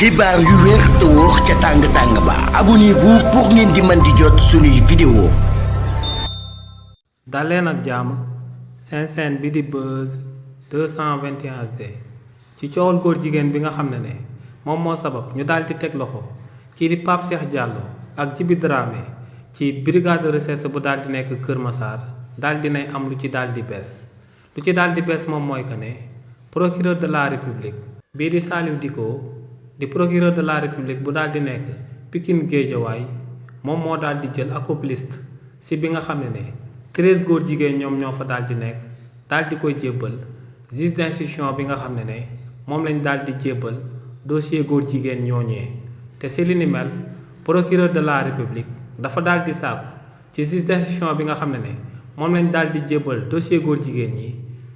xibaar yu wér te wóor ca tàng ba abonnez-vous pour ngeen di mën di jot suñuy vidéo. daleen ak jàmm seen chaîne bi di Buzz 221 HD ci coowal góor jigéen bi nga xam ne moom moo sabab ñu daal di teg loxo kii di Pape Cheikh Diallo ak Djiby Dramé ci brigade de recherche bu daal di nekk Kër Massar daal di nay am lu ci daal di bees moom mooy que ne procureur de la république bii di Saliou Dicko di procureur de la république bu daal di nekk Pikine Guédiawaye moom moo daal di jël accomplice si bi nga xam ne 13 góor jigéen ñoom ñoo fa daal di nekk daal di koy jébbal juge d'instruction bi nga xam ne moom lañ daal di jébbal dossier góor jigéen ñooñee te si li ni mel procureur de la république dafa daal di sàkku ci juge d'instruction bi nga xam ne moom lañ daal di jébbal dossier góor jigéen ñi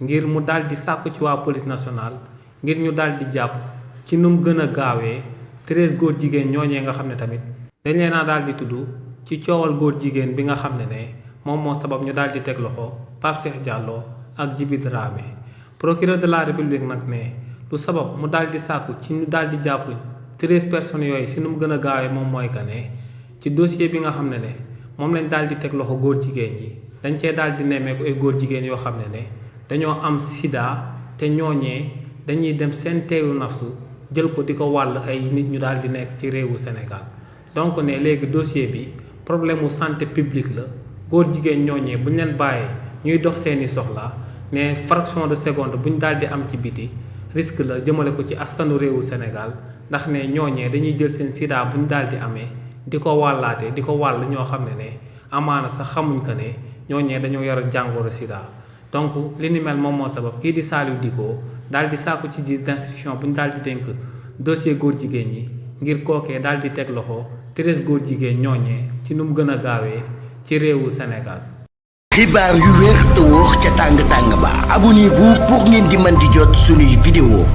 ngir mu daal di sàkku ci waa police nationale ngir ñu daal di jàpp ci nu mu gën a gaawee 13 góor jigéen ñooñee nga xam ne tamit dañ leen a daal di tudd ci coowal góor jigéen bi nga xam ne moom moo sabab ñu daal di teg loxo Pape Cheikh Diallo ak Djiby Dramé procureur de la république nag ne lu sabab mu daal di sàkku ci ñu daal di jàpp 13 personnes yooyu si nu mu gën a gaawee moom mooy que ne ci dossier bi nga xam ne moom lañ daal di teg loxo góor jigéen yi dañ cee daal di nemmeeku ay góor jigéen yoo xam ne dañoo am sida te ñooñee dañuy dem seen teewu nafsu jël ko di ko wàll ay nit ñu daal di nekk ci réewu Sénégal donc ne léegi dossier bi problème mu santé publique la góor jigéen ñooñee bu ñu leen bàyyee ñuy dox seeni soxla ne fraction de seconde bu ñu daal di am ci biti risque la jëmale ko ci askanu réewu Sénégal ndax ne ñooñee dañuy jël seen sida bu ñu daal di amee di ko wàllaate di ko wàll ñoo xam ne amaana sax xamuñ ko ne ñooñee dañoo yor jàngoro sida donc li ni mel moom moo sabab kii di Saliou Dicko daal di sàkku ci juge d'instruction bu ñu daal di dénk dossier góor jigéen ñi ngir kookee daal di teg loxo 13 góor jigéen ñooñee ci nu mu gën a gaawee ci réewu Sénégal. xibaar yu wér te wóor ca tàng ba abonnez-vous pour ngeen di mën di jot suñuy vidéo.